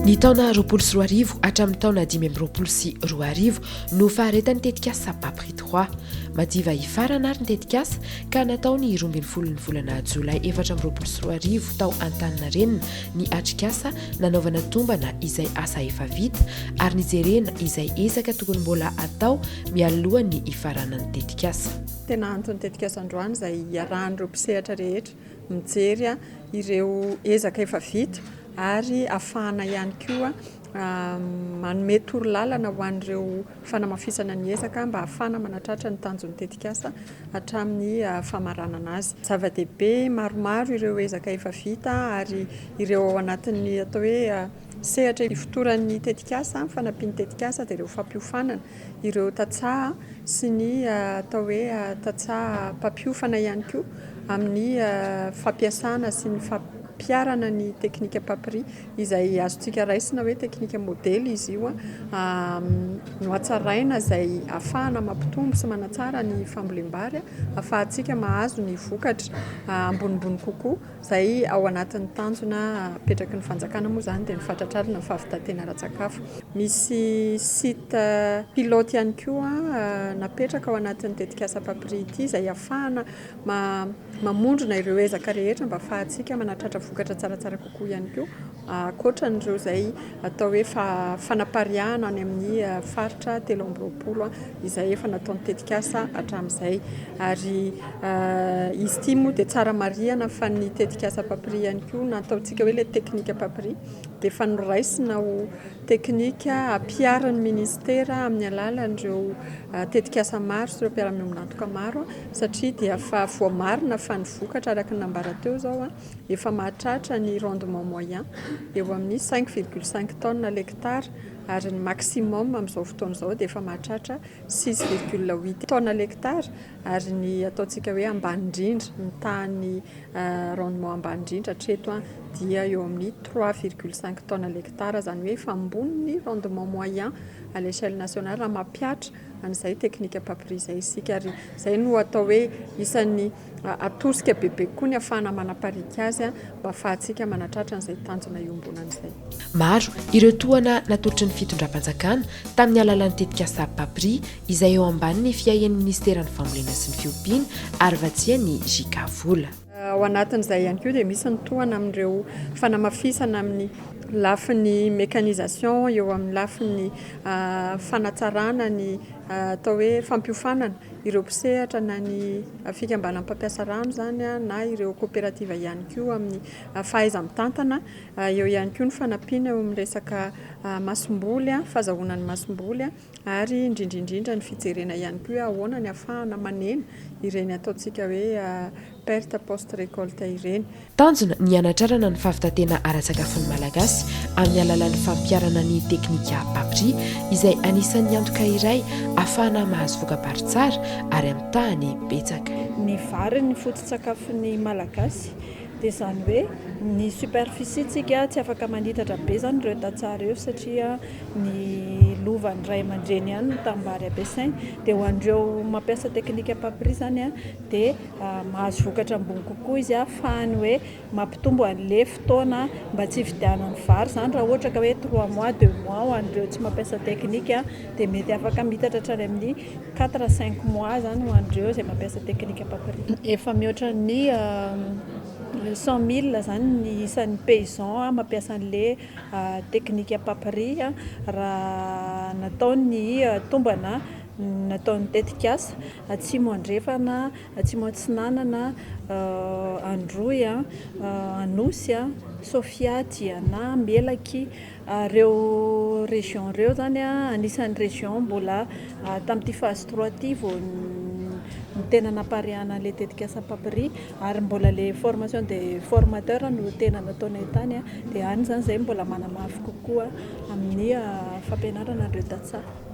Ny taona 2020 hatramin'ny taona 2025 no faharetan'ny tetikasa PAPRI 3. Madiva hifarana ary ny tetikasa ka natao ny 12 ny volana jolay 2024 tao Antaninarenina ny atrikasa nanaovana tombana izay asa efa vita ary nijerena izay ezaka tokony mbola atao mialohan'ny hifaranan'ny tetikasa. Tena anton'ny tetikasa androany izay iarahan'ireo mpisehatra rehetra mijery ireo ezaka efa vita ary ahafahana ihany koa manome torolalana ho an'ireo fanamafisana ny ezaka mba ahafahana manatratra ny tanjon'ny tetikasa hatramin'ny famaranana azy. Zava-dehibe maromaro ireo ezaka efa vita ary ireo ao anatin'ny atao hoe sehatra ifotoran'ny tetikasa, fanampian'ny tetikasa dia ireo fampiofanana ireo tantsaha sy ny atao hoe tantsaha mpampiofana ihany koa amin'ny fampiasana sy ny fampiharana ny teknika PAPRI izay azontsika raisina hoe teknika modely izy io nohatsaraina izay ahafahana mampitombo sy manatsara ny fambolem-bary ahafahantsika mahazo ny vokatra ambonimbony kokoa izay ao anatin'ny tanjona apetraky ny fanjakana moa izany dia ny fahatratrarana ny fahavitan-tena ara-tsakafo. Misy site pilote ihany koa napetraka ao anatin'ny tetikasa PAPRI ity izay ahafahana mamondrona ireo ezaka rehetra mba ahafahantsika manatratra vokatra tsaratsara kokoa ihany koa ankoatra an'ireo izay atao hoe fanapariahana any amin'ny faritra 23 izay efa nataon'ny tetikasa hatramin'izay. Ary izy ity moa dia tsara marihana fa ny tetikasa PAPRI ihany koa na ataontsika hoe ilay teknika PAPRI dia efa noraisina ho teknika ampiharin'ny ministera amin'ny alalan'ireo tetikasa maro sy ireo mpiara-miombon'antoka maro satria dia efa voamarina fa ny vokatra araka ny nambara teo izao efa mahatratra ny rendement moyen eo amin'ny 5,5 tonnes à l'hectare ary ny maximum amin'izao fotoana izao dia efa mahatratra 6,8 tonnes à l'hectare ary ny ataontsika hoe ambany indrindra, ny tahan'ny rendement ambany indrindra hatreto dia eo amin'ny 3,5 tonnes à l'hectare, izany hoe efa ambony ny rendement moyen à l'échelle nationale raha mampihatra an'izay teknika PAPRI izay isika ary izay no atao hoe isan'ny atosika bebe kokoa ny ahafahana manapariaka azy mba ahafahantsika manatratra an'izay tanjona iombonana izay. Maro ireo tohana natolotry ny fitondram-panjakana tamin'ny alalan'ny tetikasa PAPRI izay eo ambanin'ny fiahian'ny minisiteran'ny Fambolena sy ny Fiompiana ary vatsian'ny JK Vola. Ao anatin'izay ihany koa dia misy ny tohana amin'ireo fanamafisana amin'ny lafiny mécanisation, eo amin'ny lafiny fanatsarana ny atao hoe fampiofanana ireo mpisehatra na ny fikambanan'ny mpampiasa rano izany na ireo koperativa ihany koa amin'ny fahaiza-mitantana. Eo ihany koa ny fanampiana eo amin'ny resaka masomboly, fahazahoana ny masomboly ary indrindra indrindra ny fijerena ihany koa hoe ahoana ny ahafahana manena ireny ataontsika hoe perte post récolte ireny. Tanjona ny hanatrarana ny fahavitan-tena ara-tsakafon'ny Malagasy amin'ny alalan'ny fampiharana ny teknika PAPRI izay anisan'ny antoka iray ahafahana mahazo voka-bary tsara ary amin'ny tahany betsaka. Ny vary ny foto-tsakafon'ny Malagasy dia izany hoe ny superficie tsika tsy afaka manitatra be izany ireo tantsaha ireo satria ny lovan'ny ray aman-dreny ihany no tanimbary ampiasainy dia ho an'ireo mampiasa teknika PAPRI izany dia mahazo vokatra ambony kokoa izy ahafahany hoe mampitombo an'ilay fotoana mba tsy hividianany vary izany raha ohatra ka hoe trois mois, deux mois ho an'ireo tsy mampiasa teknika dia mety afaka miitatra hatrany amin'ny quatre à cinq mois izany ho an'ireo izay mampiasa teknika PAPRI. Efa mihoatra ny 100 000 izany ny isan'ny paysan mampiasa an'ilay teknika PAPRI raha natao ny tombana nataon'ny tetikasa. Atsimo Andrefana, Atsimo Atsinanana, Androy, Anosy, Sofia, Diana, Melaky, ireo région ireo izany anisan'ny région mbola tamin'ity phase trois ity vao no tena nampariahana an'ilay tetikasa PAPRI ary mbola ilay formation des formateurs no tena nataonay tany dia any izany izay mbola manamafy kokoa amin'ny fampianarana an'ireo tantsaha.